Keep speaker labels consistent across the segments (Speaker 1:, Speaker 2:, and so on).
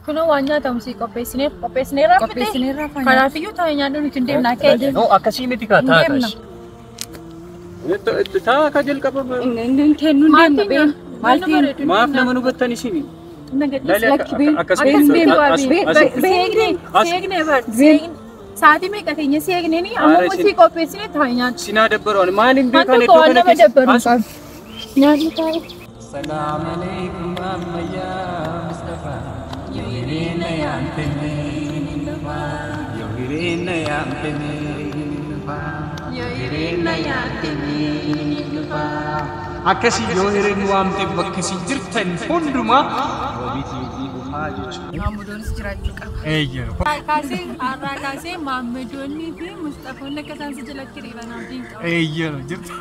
Speaker 1: Kunoo waan nyaatamu sii qopheessineef qopheessineerra miti.
Speaker 2: Qopheessineerra afaan.
Speaker 1: Kanaafiyyuu taa'ee nyaadhu nuti hin deemnaa kee.
Speaker 3: No, akkasii miti kaa taa
Speaker 2: Deemna.
Speaker 3: kaas. Taa ka jalqaba.
Speaker 2: Inni kennu hin deemna been. Maal ta'e?
Speaker 3: Maaf nama nu battan isin?
Speaker 2: Lakki been.
Speaker 3: Akkas
Speaker 2: Been
Speaker 1: Seegne seegne bar seegne sa'aatii meeqa keenya seegneni amma
Speaker 3: Haara
Speaker 1: sii qopheessine taa'ee nyaadhu.
Speaker 3: Sinaa dabbaroon maaliin
Speaker 1: Wanti
Speaker 3: beekan
Speaker 1: tokko waan nama dabbaru hin qabu. Nyaadhu taa'e.
Speaker 4: السلام عليكم يا مصطفى يوهرين يا يوهرين يا يوهرين يا akkasii yoo hireen waamte bakka isin jirtan hundumaa
Speaker 2: Maamudoonis jiraachuu qaba.
Speaker 4: Eeyyee.
Speaker 1: Kaasee har'aa kaasee maammadoonnii fi Mustafoonni akka isaan si jalatti hiriiran abdiin qaba.
Speaker 4: Eeyyee jirtu.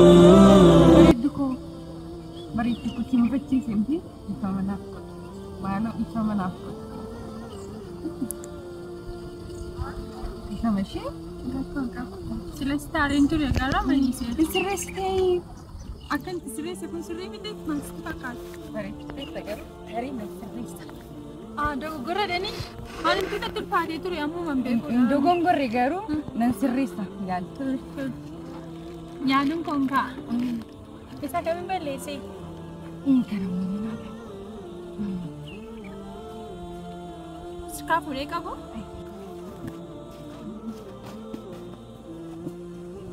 Speaker 2: Bareeddu koo. Bareeddu koo si mufachiise miti. Ifa manaaf godhu. Maaloo ifa manaaf godhu. Ifama ishee?
Speaker 1: Rakkoon qabu. Silas taareen ture gara maniisee.
Speaker 2: Sirreessitee.
Speaker 1: Akka itti sirreesse kun sirrii miti maal sitti fakkaata?
Speaker 2: Bareeddu beekta garuu tarii na sirreessa.
Speaker 1: Dogoggora dhanii maalimti natti ulfaatee ture ammuma hin beeku.
Speaker 2: Dogongorre garuu nan sirreessa yaala.
Speaker 1: Yaaduun kun ka'a. Isa kamiin balleessee?
Speaker 2: Kana muummaa.
Speaker 1: Sikaa fuudhee qabu?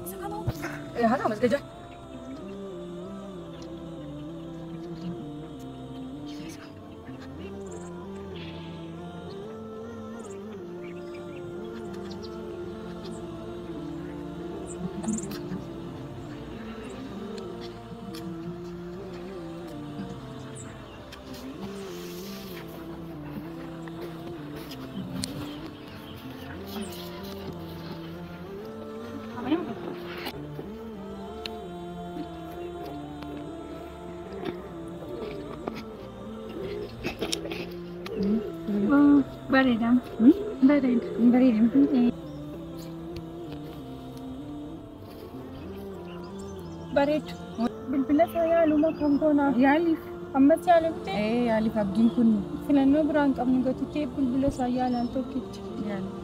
Speaker 1: Isa kamoo?
Speaker 2: Haa masgajaa.
Speaker 1: Bareeda. Bareeda.
Speaker 2: Bareeda.
Speaker 1: Bareedu. Bilbila isaa yaaluma kan goonaa.
Speaker 2: Yaaliif.
Speaker 1: Ammas yaalamte
Speaker 2: Ee yaaliif abdiin kun
Speaker 1: filannoo biraan qabnu gatitee bilbila isaa yaalaan tokkicha.
Speaker 2: yaaliif.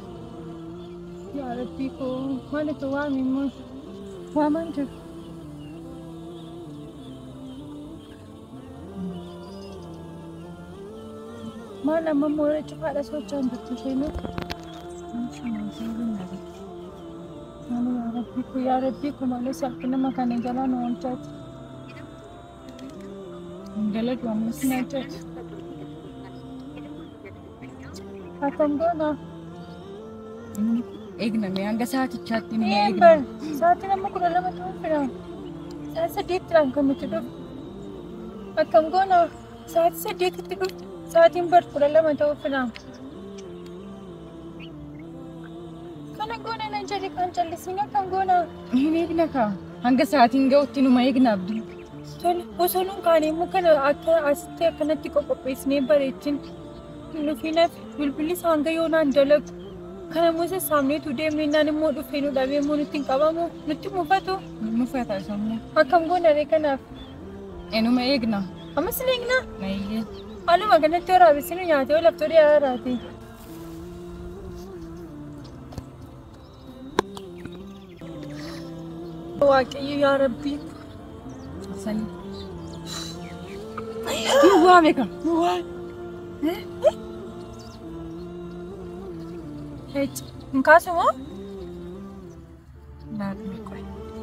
Speaker 1: Yaa Rabbii koo maaltu waami immoo waamaan jiru. Maal amma moora cufaadha socho'an jirtu isheenuu. Yaa Rabbii koo yaa Rabbii koo malee salphina kana jalaa nu oolchaati. Dalagu ammas na oolchaati. Akkam goona?
Speaker 2: Eegname hanga sa'aatichaatti ni
Speaker 1: Een
Speaker 2: eegna.
Speaker 1: bar sa'aatiin amma 12 ta'uu fira. Sa'a 8ttidhaan kan nuti dhufne. Akkam goona sa'aatii 8tti dhufne. Sa'aatiin bar 12 ta'uuf naama. Kana goona nan jedhe kan callisiin akkam goona.
Speaker 2: Hin eegna kaa. Hanga sa'aatiin ga'utti numa eegna Abdii.
Speaker 1: Tole osoo nuun kaane immoo kana akka asitti akkanatti qoqopheessinee bareechin nufi nafi bilbilli isaa hanga yoonaan dalagu. Kana immoo sassaabneetu deemne naan immoo dhufee nu dhabee immoo nutti hin qabamu nutti mufatu.
Speaker 2: Mufata somne.
Speaker 1: Akkam goona ree kanaaf.
Speaker 2: Enuma eegna.
Speaker 1: Ammas ni eegna.
Speaker 2: Nayyee.
Speaker 1: Haaluma kanatti waraabessi nu nyaatee laftoo dhiyaaraati. Waaqayyo yaa Rabbii.
Speaker 2: Sani. Waame kan.
Speaker 1: Hin kaasu moo?
Speaker 2: Laatme qoy.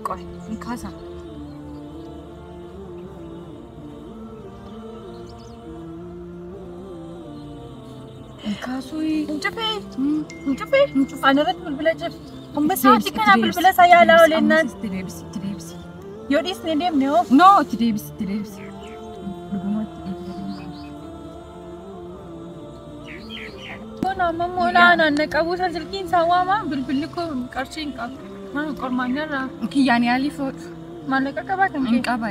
Speaker 2: Qoy. Hin kaasa. Hin kaasuu.
Speaker 1: Hin cufee. Hin cufee. Ana irratti bilbila cufe. Amma sa'aatii kanaa bilbila isaa yaalaa oolennaan.
Speaker 2: Itti deebisi. Itti deebisi.
Speaker 1: Yoo dhiisnee deemne hoo?
Speaker 2: No, itti deebisi. Itti deebisi. Dhugumatti deebisi.
Speaker 1: Kun amma immoo olaanaan na qabu san silkiin isaa waamaa bilbilli koo qarshii hin qabu. Mana qormaanni irraa
Speaker 2: Kiyyaan yaalii fuudhu.
Speaker 1: maallaqa qabaa kan
Speaker 2: Hin
Speaker 1: kee.
Speaker 2: qaba.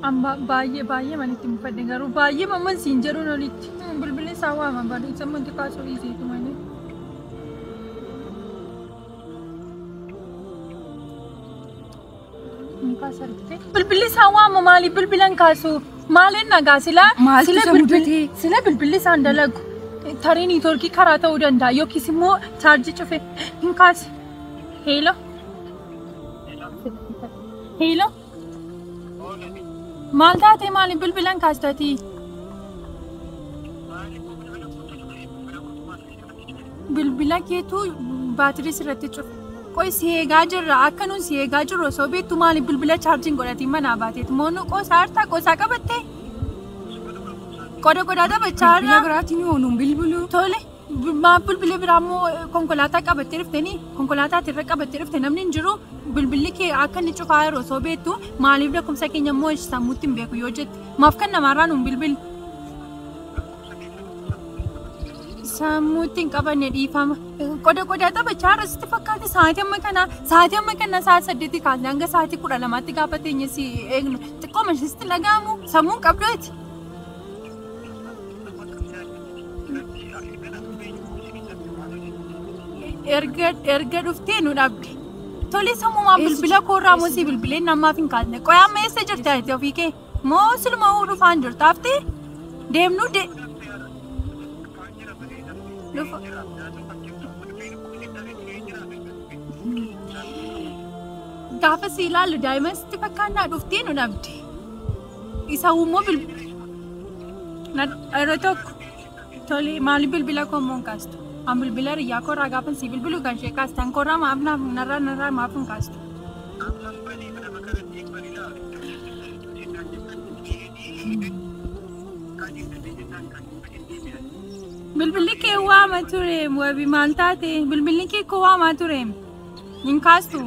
Speaker 1: Amma baay'ee baay'ee manitti mufadhe garuu baay'ee mamman siin jedhuun olitti. Bilbilli isaa waama bareecha wanti kaasuu dhiiseetu malee. Bilbilli isaa waama maaliif bilbila hin kaasu? Maaliin nagaa silaa
Speaker 2: Maaltu
Speaker 1: sila
Speaker 2: isa
Speaker 1: bilbilli
Speaker 2: mudate?
Speaker 1: sila bilbilli isaan dalagu. Tarii niitoorkii karaa ta'uu danda'a yookiis immoo chaarjii cufe hin kaase. Heelo. Heelo. Maal taate maaliif bilbila hin kaastati? Bilbila keetu baatirii sirratti cufe. Qoy si eegaa jirra akka nuun si eegaa jirru osoo beektu maaliif bilbila chaarjiin godhatiin manaa baateet moo nu qoosaa hartaa qoosaa qabattee? Qoda qodaa taphachaa
Speaker 2: Bilbila
Speaker 1: jirra.
Speaker 2: biraatiin hoo nuun bilbilu.
Speaker 1: Tole maaf bilbila biraa immoo konkolaataa qabattee dhuftanii konkolaataa irra qabattee dhufte namni hin jiru bilbilli kee akka inni cufaa yeroo osoo beektu maaliif lakkoofsa keenya immoo sammuutti hin beeku yoo jette maaf kan namaarraa nuun bilbili. Sammuutti hin qabanne dhiifama. Qoda qodaa taphachaa irra sitti fakkaate sa'aatii amma kanaa sa'aatii amma kana sa'a 8 kaasnee hanga sa'aatii 12tti gaafa teenye si eegnu xiqqooma sitti dhaga'amu sammuun qabduuti. Erga dhuftee nu dhabde. Tole sammumaan bilbila koorraa moo si bilbilee namaaf hin kaasne. Qoy amma eessa jirti ati ofii kee? Moo siluma uu dhufaan jirta haftee? Deemnu de. Dhufa. Gaafa si ilaallu daa'ima sitti fakkaannaa dhuftee nu dhabde. Isa immoo bilbila. Yeroo tokko tole maaliif bilbila koo immoo hin kaastu? An bilbila riyyaa koorraa gaafa si bilbilu kan ishee kaastan koorraa maaf naaf narraa narraa maaf hin kaastu? Bilbilli kee waama ture wabi maal taate? Bilbilli kee koo waamaa ture hin kaastu?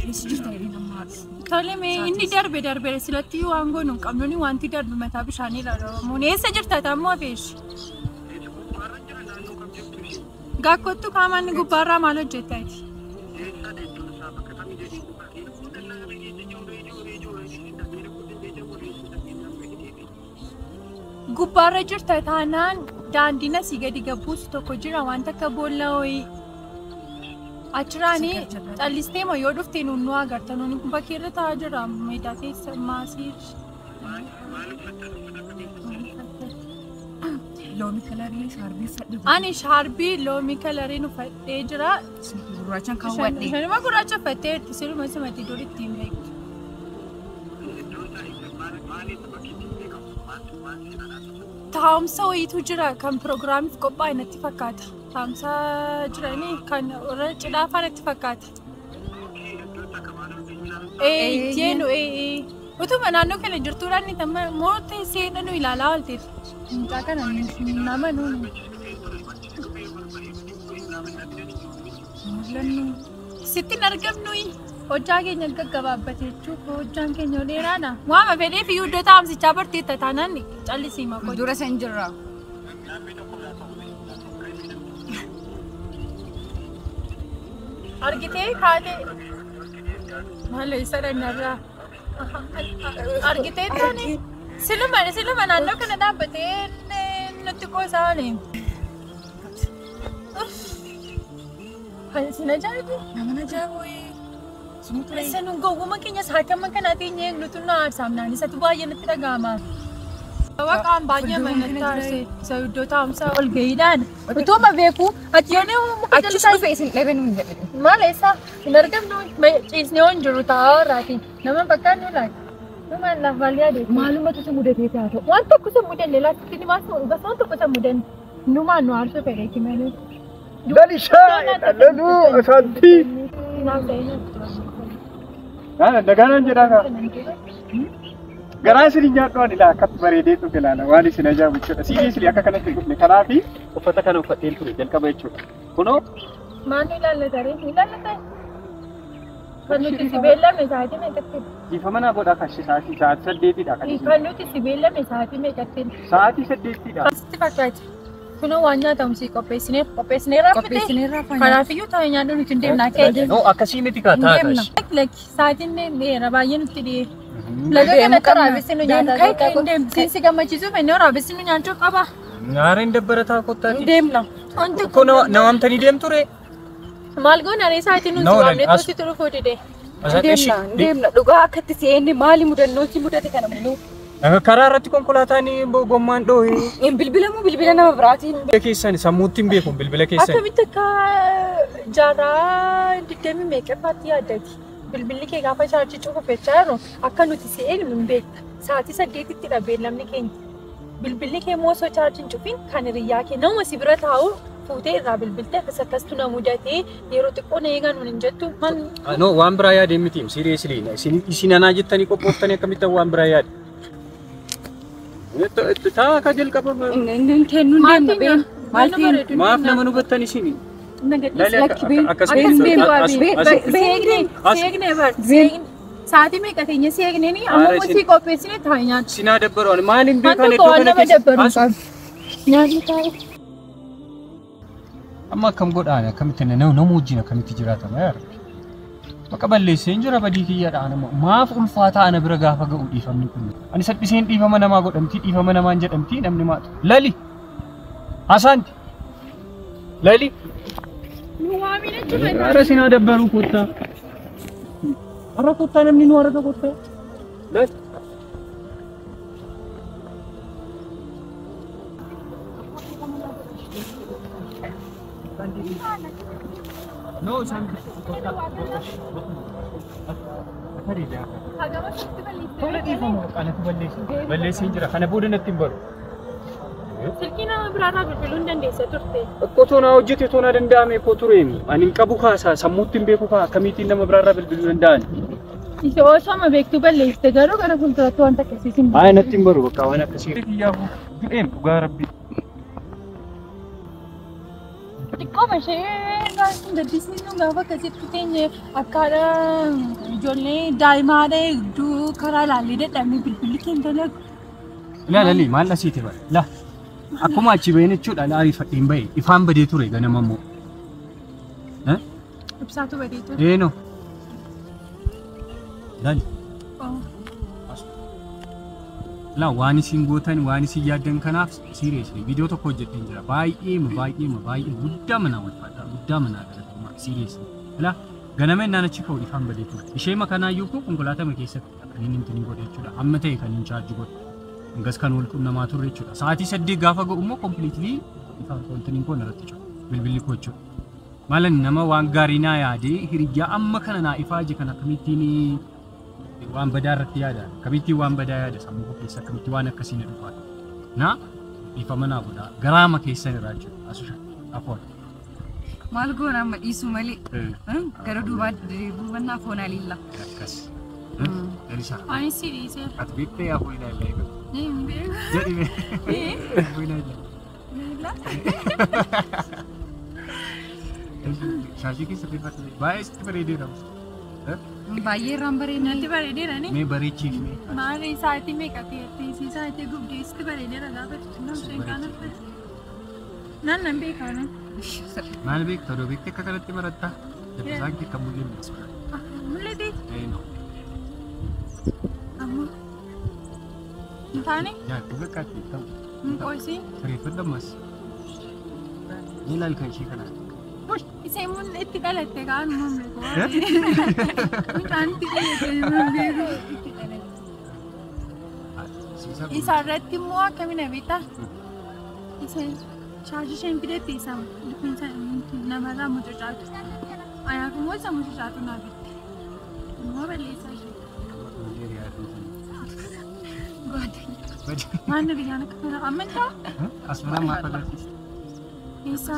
Speaker 2: Eessa jirta jedhee nama haadha.
Speaker 1: Tole mee inni darbe darbe silatti waan goonu hin qabnu ni wanti darbe mataa bishaanii irra dhoobamuun eessa jirta tammoo afeesh? Gaakkottu qaamaan gubbaarraa maal hojjettaati? Gubbaarra jirta taanaan daandiin asii gadi gabbuusu tokko jira wanta akka boolla wayii. Achiraanii callistee moo yoo dhufte nuun nu agarta nuun bakkeerra taa'aa jira meedaa keessa maasii.
Speaker 2: Loomii kalarii shaarbii uffadhe.
Speaker 1: Ani shaarbii loomii kalariin uffadhee jira.
Speaker 2: Gurraachaan kaawwadhe.
Speaker 1: Shanuma gurraacha uffattee jirti siluma simatti dur ittiin beektu. Taa'umsa wayiitu jira kan piroogiraamiif qophaa'e natti fakkaata. Taa'umsa jiranii kan irra cidhaa fa'aa natti fakkaata. Eeyyee ee. Utuma naannoo kana jirtuudhaan ni tamma moo teessee nu ilaalaa oolteetu. Mucaa kana nama nuuni.
Speaker 2: Mul'annu.
Speaker 1: Sitti hin argamnu hojjaa keenya gaggabaabbate jechuuf hojjaan keenya dheeraadha. Waama fedheef iyyuu iddoo taa'umsichaa barteetta taanaan callisii maqoo.
Speaker 2: Dura san jirra.
Speaker 1: Argitee kaatee maal isa dhannarraa argitee taane siluma naannoo kana dhaabbatee nutti qoosaa oole. Sin ajaa'ibu?
Speaker 2: Nama ajaa'ibu.
Speaker 1: Isa nu gowwuma keenya saatii kanaatiin eegnutu nu aarsaamnaan isatu baay'ee natti dhaga'ama. Waaqaan baay'ee manatti aarse isa iddoo taa'umsaa ol gahiidhaan utuuma beeku ati yoon muka
Speaker 2: Achis dhufe isin dhabe nuun jedhe.
Speaker 1: Maal eessa hin argamnu ciisnee waan jiru taa'aa irraati nama bakkaan nu laata. Numaan laaf maal yaade?
Speaker 2: Maalumatu si mudatee taatoo?
Speaker 1: Waan tokko isa mudanne laatti ni maas bas waan tokko isa mudanne numaan nu aarsuu fedheeti malee.
Speaker 3: Lalishaa laluu asaantii. Nagaan jedhaa kaa. Garaa isin nyaadhu ani laa akkatti bareedee dhufe laala waan isin ajaa'ibu jechuudha. Siiriisli akka kanatti dhufne kanaafi uffata kana uffadheen ture jalqaba jechuudha. Kunoo
Speaker 1: Maal nu ilaallata ree? Nu ilaallata? Kan nuti si beellame sa'aatii meeqatti?
Speaker 3: Dhiifama naa godhaa kashi sa'aatii 8dha kan isin.
Speaker 1: Kan nuti si beellame sa'aatii meeqatti?
Speaker 3: Sa'aatii 8dha.
Speaker 1: Sitti fakkaate. Kunoo waan nyaatamu si qopheessineef qopheessineerraa fite.
Speaker 2: Qopheessineerraa faana.
Speaker 1: Kanaafiyyuu taa'ee nyaadhu nuti hin deemnaa kee.
Speaker 3: No akkasii miti kaa taata.
Speaker 1: Lakki sa'aatiin dheera baay'ee nutti dhi'ee. Laga kanatti waraabessi nu nyaata. Siinsi gammachiisuuf inni waraabessi nu nyaachuu qaba.
Speaker 3: Nyaareen dabbarataa kottaati.
Speaker 2: Deemna.
Speaker 1: Wanti
Speaker 4: Kun na waamtanii deemtu ree?
Speaker 1: Maal goona ree sa'aatiin nuti waamnee tuuti turuu dide.
Speaker 2: Deemna deemna dhugaa akkatti seenne maali mudannoo si mudate kana muluu.
Speaker 4: Karaa irratti konkolaataan gommaan dhoohe.
Speaker 2: Bilbilamuu bilbila nama biraatiin.
Speaker 4: Bilbila keessan sammuutti hin beeku bilbila keessan.
Speaker 1: Akkamitti akka jaarraa 20 meeqaffaatti yaaddati. Bilbilli kee gaafa chaarjii cufafechaa jiru akka nuti si eegnu hin beekta. Sa'aatii 8tti dha beellamni keenya. Bilbilli kee immoo osoo chaarjii hin cufin kan hiriyyaa kee nama si bira taa'u fuutee irraa bilbiltee akkas akkastu na mudatee yeroo xiqqoo na eegan hin jettu.
Speaker 4: No waan biraa yaadeen miti seriously isin anaa jettanii qophooftanii akkamitti waan biraa yaade. Taa akka jalqaba.
Speaker 2: Inni kennuun deemna been. Maal ta'e?
Speaker 4: Maaf nama nu battan isin?
Speaker 1: Sa'aatii meeqa keenya si eegneen amma si qopheessine taa'e nyaatu.
Speaker 4: Sinaa dabbaroon maaliin beekan iddoo kana
Speaker 1: keessa. Nyaanni taa'e.
Speaker 4: Amma akkam godhaan akkamitti nama wajjin akkamitti jiraatama yaa Rabbi. Bakka balleesseen jira badii kiyyaadha anuma maaf ulfaataa ana bira gaafa ga'u dhiifamni kun. Ani salphiseen dhiifama namaa godhamti dhiifama namaan jedhamti namni maatu. Lali! Asaanti! Lali! Ara sinaa dabbaruu kottaa. Ara kottaa namni nu arga kottaa. Lali! No, isaan tola dhiifama qanatu balleessee jira. Kana booda natti hin baru.
Speaker 1: Silkii nama biraarraa bilbiluu hin dandeessa turte.
Speaker 4: Qottoo naa hojjete toonaa danda'ame koo tureemi. Ani hin qabu kaasaa sammuutti hin beeku kaa akkamiitiin nama biraarraa bilbiluu danda'an.
Speaker 1: Isa osoo amma beektuu balleessite garuu gara fuulduratti wanta akkasii hin
Speaker 4: Haa natti hin baru bakka waan akkasii. Kiyyaafuu du'eem dhugaa rabbi.
Speaker 1: Xiqqooma ishee gaddisiisnu gaafa akkasitti teenye akkaadha ijoollee daa'imaadha hedduu karaa ilaallee dadhabnee bilbilli keenya dalagu.
Speaker 4: Ilaali maal asiiti bara la akkuma achi baheen jechuudha ariifadheen bahe ifaan badee ture ganama immoo.
Speaker 1: Ibsaatu badee ture.
Speaker 4: Eenoo. Ilaali. La waan isin gootan waan isin yaaddan kanaaf seriously viidiyoo tokko hojjedheen jira baay'ee baay'ee baay'ee guddaa manaa ulfaata guddaa manaa galatoomaa seriously la ganama innaan achi ka'u ifaan badee ture ishee makanaayyuu koo konkolaataa keessatti kan inni intini godhe jechuudha amma ta'e kan inni chaarjii godhe hangas kan wal qunnamaa turre jechuudha sa'aatii 8 gaafa ga'u immoo completely ifaan kontiniin koo narratti cufa bilbilli koo jechuudha maalan nama waan gaarii naa yaadee hiriyyaa amma kana naa ifaaje kan akkamittiin waan badaa irratti yaada akkamittiin waan badaa yaada sammuu koo keessa akkamitti waan akkasii na dhufaa na dhiifama naa godhaa garaama keessan irraa jechuudha asusha afoon.
Speaker 2: Maal goona amma dhiisuu malee gara duubaa deebi'uu foonaa lilla.
Speaker 4: Akkas. Lalisaa.
Speaker 1: Ani si dhiisee.
Speaker 4: Ati beektee yaa foonaa illaa eegalu.
Speaker 1: Hin beeku.
Speaker 4: Jedhi mee. Foonaa illaa.
Speaker 1: Lilla.
Speaker 4: Shaashii keessa sirreeffadhu. Baay'ee sitti bareedeera.
Speaker 2: Baay'ee irraan bareedna.
Speaker 1: Natti bareedeera ni.
Speaker 4: Mee bareechiif mee.
Speaker 1: Maali sa'aatii meeqa ta'e sa'aatii gubdee sitti bareedeera gaafa jettu nam isheen kaan uffate. Naan nan beekaa nan.
Speaker 4: Maal beekta? Odoo beekte akka kanatti barattaa? Dabbasaan kee kan mul'inne as bira.
Speaker 1: Mul'ate.
Speaker 4: Ee no.
Speaker 1: Ammoo. Hin taane?
Speaker 4: Nyaadhu bakka ta'u.
Speaker 1: Hin qoosii.
Speaker 4: Sirreeffadhu ammas. Ni ilaali kan ishee kanaa.
Speaker 1: Isheen mun itti dhalatte kaan mun beeku. Mucaan itti dhalatte mun beeku. Isa irratti immoo akkamina beektaa? Isheen shaashii isheen fidatte isa rifeensa namarraa mucucaatu. Anaaf immoo isa mucucaatu naa bitte. Immoo balleessaa ishee. Maal na biyyaan akka kana amantaa?
Speaker 4: Asuma maaf agarsiisa?
Speaker 1: Eessa?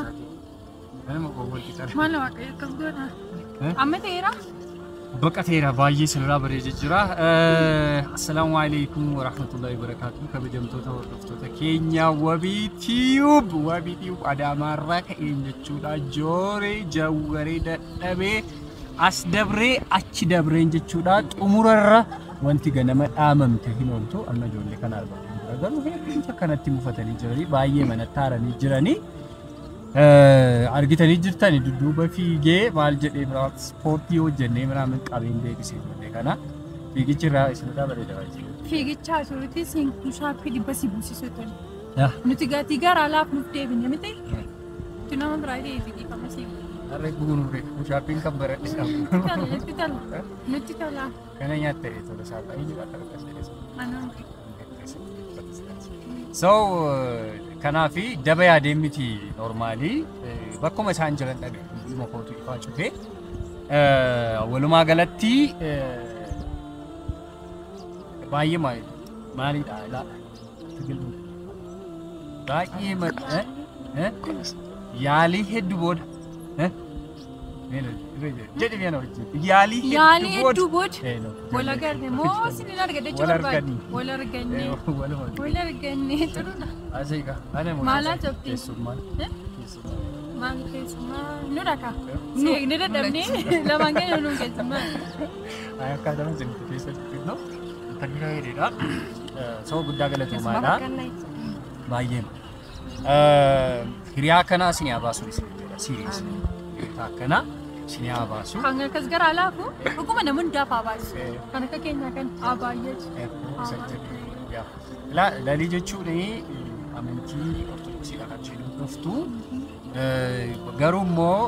Speaker 4: Ganama gowwalti qara.
Speaker 1: Maal waaqayyo akkas godha? Amma ta'eera?
Speaker 4: Baqateera baay'ee sirraa bareedee jira. Assalaamu alaikum warahmatullahi wabarakatuh. Kabajamtoota hordoftoota keenya Wabii Tube. Wabii Tube Adaamaarraa ka'een jechuudha. Jooree jawwaree dadhabee as dabree achi dabreen jechuudha. Xumurarra wanti ganama dhaamamte hin ooltu. Amma ijoollee kana argaa jira. Garuu hedduun akkanatti mufatanii jiranii baay'ee manatti haaranii jiranii. Argitanii jirtani dudduuba fiigee maal jedhee biraa ispoortii hojjennee minaamin qabeen deebisee ijoollee kana fiigichi irraa isinirraa bareeda baay'ee.
Speaker 1: Fiigicha asuutti shaappii dhibba si buusisuu ture. Nuti gatii garaa laaf nuuf deebine miti. Tu nama biraa ta'ee fiigifama si.
Speaker 4: Harree guunuure shaappiin kan baradhe qabu.
Speaker 1: Nutti tola. Nutti tola.
Speaker 4: Kana nyaatte tola saaphaa jira akka jedhe.
Speaker 1: Anaan.
Speaker 4: So kanaafi daba yaadeen miti normaalii bakkuma isaan jiran dhabe dhuma kootu ifaa cufee walumaa galatti baay'ee maalidha ilaa baay'ee yaalii hedduu booda jedhi mi'a wajjin yaalii
Speaker 1: Yaalii hedduu booda wal agarre moo isin argadde jechuu barbaadde? Wal arganne. Wal arganne turuudha.
Speaker 4: Asii ana
Speaker 1: Maalaa jabdi?
Speaker 4: Keessummaan.
Speaker 1: Maal keessummaa nu dhaka. Seegnee dadhabnee lamaan keenya nu keessummaa.
Speaker 4: Ay akkaataa isinitti keessatti fidnu intalli bareedeedha. Saba guddaa galatoomaadha. Baay'ee. Hiriyaa akkanaa isin haa baasu isin jedha. Serious. Hiriyaa akkanaa isin haa baasu.
Speaker 1: Kan akkas garaa laafu dhuguma nama hundaaf haa baasu. Kan akka keenyaa kan haa baay'atu.
Speaker 4: Lalii jechuun amantii Ortodoksiidha kan isheen dhuftu. Garuu immoo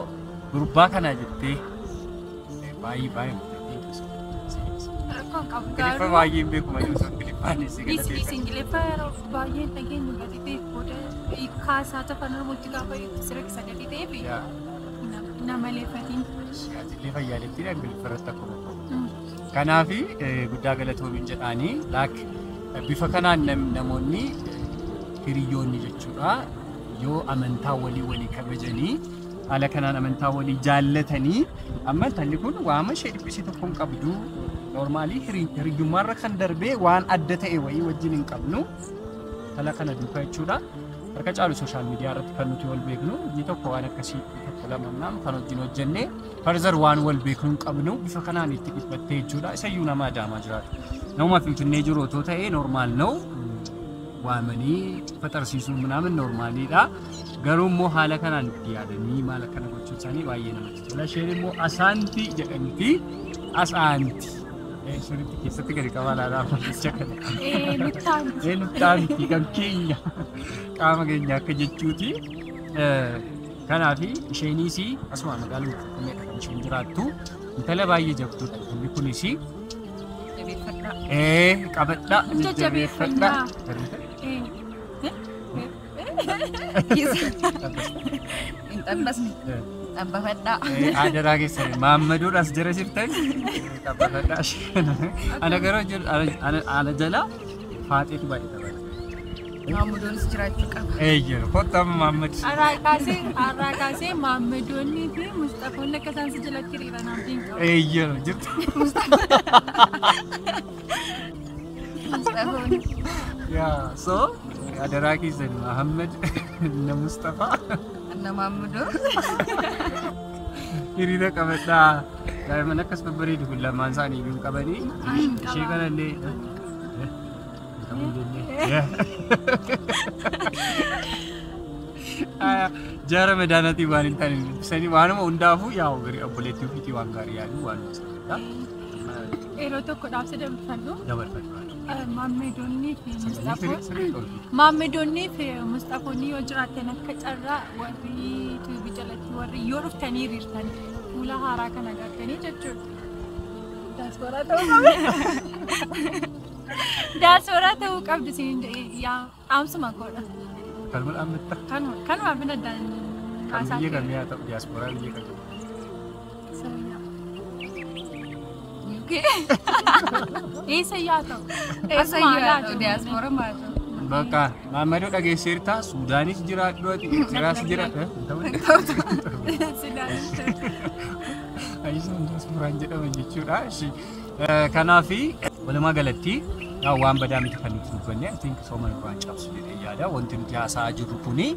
Speaker 4: gurbaa kana jettee baay'ee baay'ee
Speaker 1: Rakkoon qabu
Speaker 4: Ingiliffa
Speaker 1: garuu
Speaker 4: baay'ee hin beeku malee osoo Ingiliffaan si
Speaker 1: Dhiisi Ingiliffa yeroo baay'ee hin dhageenyu gadi ta'eef booda kaasaa afaan Oromootti gaafa itti rakkisa gadi ta'eef nama leeffatiin.
Speaker 4: Illee fayyaaletti Ingiliffa irratti akkuma qabu. Kanaafi guddaa galatoomiin jedhaanii laak bifa kanaan namoonni hiriyoonni jechuudha yoo amantaa walii walii kabajanii haala kanaan amantaa walii jaallatanii amma intalli kun waama ishee dhiphisee tokko hin qabdu normaalii hiriyyummaarra kan darbee waan adda ta'e wayii wajjin hin qabnu intala kana duukaa jechuudha. Harka caalu social media irratti kan nuti wal beeknu inni tokko waan akkasii tokko lama naam kan wajjin hojjennee further waan wal beeknu hin qabnu bifa kanaan itti dhiphattee jechuudha. Isayyuu nama Adaamaa jiraatu. Nama Finfinnee jiru otoo ta'ee normal ነው waamanii faxarsiisuun ምናምን normaaliidha. Garuu immoo haala kanaan itti yaadanii maal akkana gochuun isaanii baay'ee namatti tola. Isheen immoo Asaantii jedhamti. Asaanti. Sirriitti keessatti gadi qabaa laalaa jecha kana.
Speaker 1: Nuttaanti.
Speaker 4: Nuttaanti kan keenya qaama keenya akka jechuuti. Kanaafi isheenis asuma magaaluma Finfinneedha kan isheen jiraattu. Intala baay'ee jabduudha. Intalli kunis
Speaker 2: Jabeeffadhaa.
Speaker 4: Qabadhaa.
Speaker 1: Jajjabeeffannaa.
Speaker 2: Hin xabbasne. Xabbafadhaa.
Speaker 4: Adaraa keessan maammaduudhaas jara jirtan xabbafadhaa. Ana garuu ana jala faaxeetu baay'ee taphata.
Speaker 2: Maamudoonis jiraachuu qaba.
Speaker 4: Eeyyee kottu amma Maammad.
Speaker 1: Har'aa kaasee maammadoonnii fi Mustafoonni akka isaan si jalatti hiriiran abdiin qabu.
Speaker 4: Eeyyee jirtu.
Speaker 2: Mustafoonni.
Speaker 4: Yaa so adaraa keessan Mahammad na Mustafaa.
Speaker 2: Anna maamudoo.
Speaker 4: Hiriira qabadhaa. Daa'imman akkas babbareedu kun lamaan isaanii iyyuu hin qabanii. Ishee kanallee. Hin qabu jennee. Jaara madaanaatii waan hin taane dubbisanii waanuma hundaafuu yaa'u garii obboleettii ofiitii waan gaarii yaadu waan sirriidha.
Speaker 1: Yeroo tokko dhaabsa dabarfadhu.
Speaker 4: Dabarfadhu.
Speaker 1: Maammedoonnii fi
Speaker 4: Sagalee sirrii tolfi.
Speaker 1: Maammedoonnii fi Mustafoonni yoo jiraatan akka carraa warri tuubii jalatti warri yoo dhuftanii hiriirtan fuula haaraa kana agartanii jechuudha. Daasporaa ta'uu qabdi. Daasporaa ta'uu qabdi siin yaa dhaamsuma koodha.
Speaker 4: Kanuma dhaammatta.
Speaker 1: Kanuma bina addaan
Speaker 4: Kan
Speaker 1: haasaa
Speaker 4: biyya kamii haa ta'u diyaasporaa biyya kamii.
Speaker 1: Eessa yaa ta'u?
Speaker 2: Eessa yaa ta'u diyaasporaa maa ta'u?
Speaker 4: Bakka Maammadoo dhageesseerta Suudaanis jiraadhu ati Eertiraas jiraadhu. Ayisaan diyaaspooraan jedhaman jechuudha. Kanaafi walumaa galatti waan badaa miti kan nuti dubbanne I think sooma nurraan cabsu jedhee yaada. Wanti nuti haasa'aa jirru kuni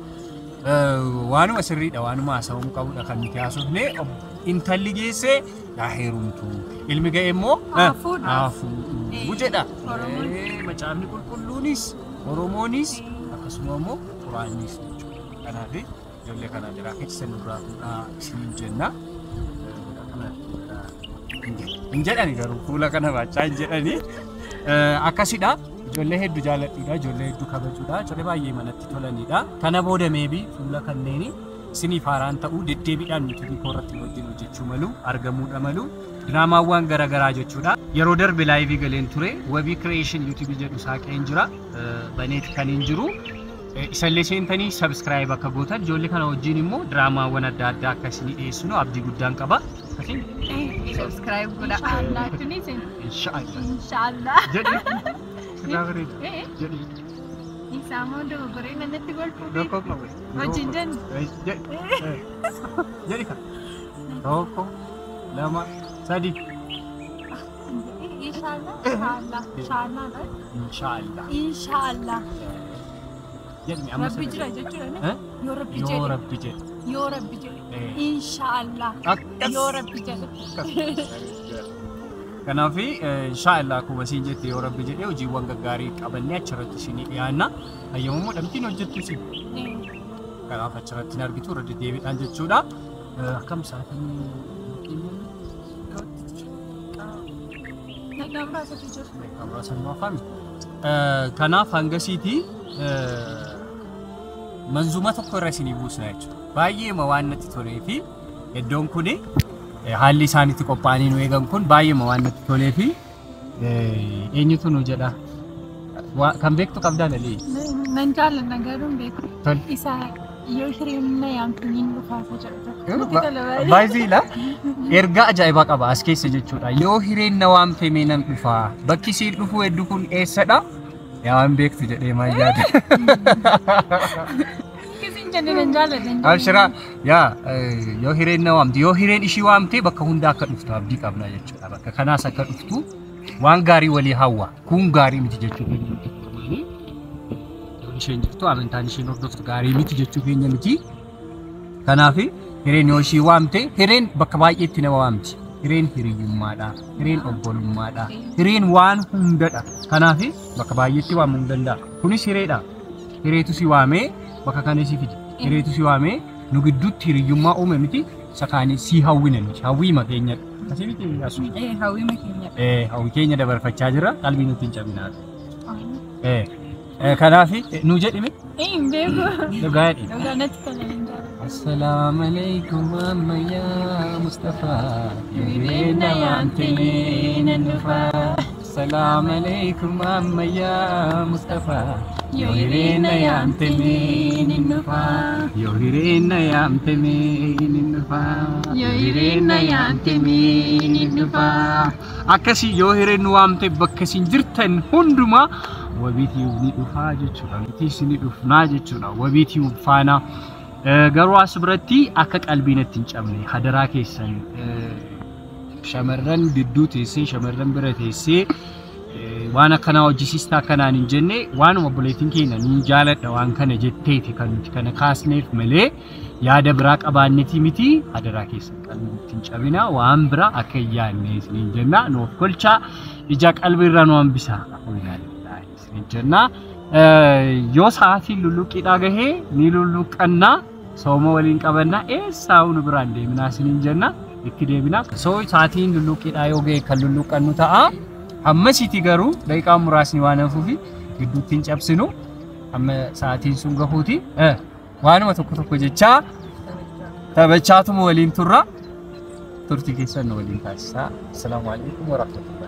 Speaker 4: waanuma sirriidha waanuma haasa'amuu qabudha kan nuti haasofne. Intalli geesse yaa heerumtu ilmi ga'e immoo
Speaker 1: Haa fuudhu.
Speaker 4: haa fuudhu jedha.
Speaker 1: Oromoon.
Speaker 4: Macaafni qulqulluunis Oromoonis akkasuma immoo Quraannis jechuudha. Kanaaf ijoollee kana jira keessa nurraa fuudhaa isiniin jenna. Hin jedhani garuu fuula kana baachaa hin jedhani. Akkasidha. Ijoollee hedduu jaalladhuudha. Ijoollee hedduu kabajuudha. Ijoollee baay'ee manatti tolanidha. Kana booda maybe fuula kanneeni isiniif haaraan ta'uu deddeebiidhaan yuutuubii koo irratti wajjin hojjechuu malu argamuudha malu diraamaawwan garaagaraa jechuudha. Yeroo darbe live galeen ture Wabii Creation yuutuubii jedhu saaqeen jira. Baneet kan hin jiru. Isallee seentanii subscribe akka gootan ijoollee kana wajjin immoo diraamaawwan adda addaa akka isinii dhiyeessinu abdii guddaan qaba. Akkasiin
Speaker 2: Subscribe godha.
Speaker 1: Inshaallah tunis
Speaker 4: inshaallah.
Speaker 1: inshaallah.
Speaker 4: Jedhi. Sirraa bareeda. Jedhi.
Speaker 1: Isaamoo dogoggoree natti golfuu
Speaker 4: Tokko qabu.
Speaker 1: Wajjin jennu.
Speaker 4: Jedhi kan. Tokko, lama, sadi.
Speaker 1: Inshaallah inshaallah inshaallah
Speaker 4: Inshaallah.
Speaker 1: inshaallah.
Speaker 4: Jedhi amma
Speaker 1: Rabbi jira jechuudha.
Speaker 4: Eh?
Speaker 1: Yoo Rabbi
Speaker 4: Yoo
Speaker 1: jedhe
Speaker 4: Rabbi jedhe.
Speaker 1: yoo Rabbi jedhe
Speaker 4: Eh.
Speaker 1: inshaallah
Speaker 4: Akkas.
Speaker 1: yoo Rabbi jedhe.
Speaker 4: Kanaaf inshaallah akkuma isiin jette yoo Rabbi jedhe hojiiwwan gaggaarii qabannee achirratti isinii dhiyaanna. Hayyamammoo dhamtiin hojjettu isin. Kanaaf achirratti hin argitu irra deddeebiidhaan jechuudha. Akkam sa'aatiin
Speaker 1: Nagaa muraasatu jiru.
Speaker 4: muraasa nu afaan. Kanaaf hangasiitii manzuma tokko irra isinii buusna jechuudha. Baay'eema waan natti tolee fi iddoon kun haalli isaan itti qophaa'anii nu eegan kun baay'eema waan natti tolee fi eenyutu nu jedha? Kan beektu qabdaa lalee?
Speaker 1: Nan jaalladha garuu hin beeku.
Speaker 4: Tole.
Speaker 1: Isa yoo hiriyumna yaamtaniin dhufaasa jedhu tokko. Natti tola baay'ee.
Speaker 4: Baay'ee ergaa ajaa'ibaa qaba as keessa jechuudha. Yoo hireen na waamte mee nan dhufaa. Bakki isiin dhufuu hedduu kun eessadha? Yaa waan beektu jedhee maal yaada.
Speaker 1: Akkasiin jenne nan jaalladha.
Speaker 4: Abshiraa yaa yoo hireen na waamte yoo hireen ishii waamte bakka hundaa akka dhuftu abdii qabna jechuudha. Bakka kanaas akka dhuftu waan gaarii walii hawwa. Kun gaarii miti jechuu keenya miti. Iddoon isheen jirtu amantaan isheen hordoftu gaarii miti jechuu keenya miti. Kanaaf hireen yoo ishii waamte hireen bakka baay'eetti nama waamti. Hireen hiriyyummaadha. Hireen obbolummaadha. Hireen waan hundadha. Kanaaf bakka baay'eetti waamuu ni danda'a. Kunis hireedha. Hireetu si waamee bakka kana si fide. Hireetu si waamee nu gidduutti hiriyyummaa uume miti isa kaanii si hawwina miti. Hawwiima keenyadha. Asii miti asu.
Speaker 2: Hawwiima keenya.
Speaker 4: Hawwi keenya dabarfachaa jira. Qalbii nutti hin cabinaatu. Kanaaf nu jedhime
Speaker 1: Hin beeku.
Speaker 4: dhugaa jedhi.
Speaker 1: Dhugaa natti tola nan jaalladha.
Speaker 4: Assalaamu alaikum ammayya Mustafa. Hireen na waamte nan dhufa. Assalaamu alaikum ammayya Mustafa. Yoo hireen na yaamte nan dhufa. Yoo hireen na yaamte nan dhufa.
Speaker 1: Yoo hireen na yaamte nan dhufa.
Speaker 4: Akkasii yoo hireen nu waamte bakka isin jirtan hundumaa wabiitii ni dhufaa jechuudha. Wabiitiis ni dhufnaa jechuudha. Wabiitii faana. Garuu as biratti akka qalbiin itti hin cabne hadaraa keessan shamarran gidduu teessee shamarran bira teessee Waan akkanaa hojjisiistaa akkanaan hin jenne, waanuma obboleettiin keenya niin jaaladha waan kana jetteeti kan nuti kana kaasneef malee yaada biraa qabaannetii miti. Adaraa keessan qalbii nutti hin cabina, waan biraa akka hin yaadne isiniin jenna. Nuuf kolchaa, ija qalbii irraa nu hambisaa isiniin jenna. Yoo sa'aatiin lulluqqiidhaa gahee ni lulluqqannaa, sooma waliin qabannaa, eessaa nu biraan deeminaa isiniin jenna, itti deebinaa. So sa'aatiin lulluqqiidhaa yoo gahe kan lulluqqannu ta'a. Hammasiiti garuu daqiiqaan muraasni waan hafuufi gidduutti hin cabsinu. Amma sa'aatiin sun gahuuti. Waanuma tokko tokko jechaa taphachaatuma waliin turra. Turtii keessan nu waliin taasisaa. Assalaamu alaikum warahmatullahi.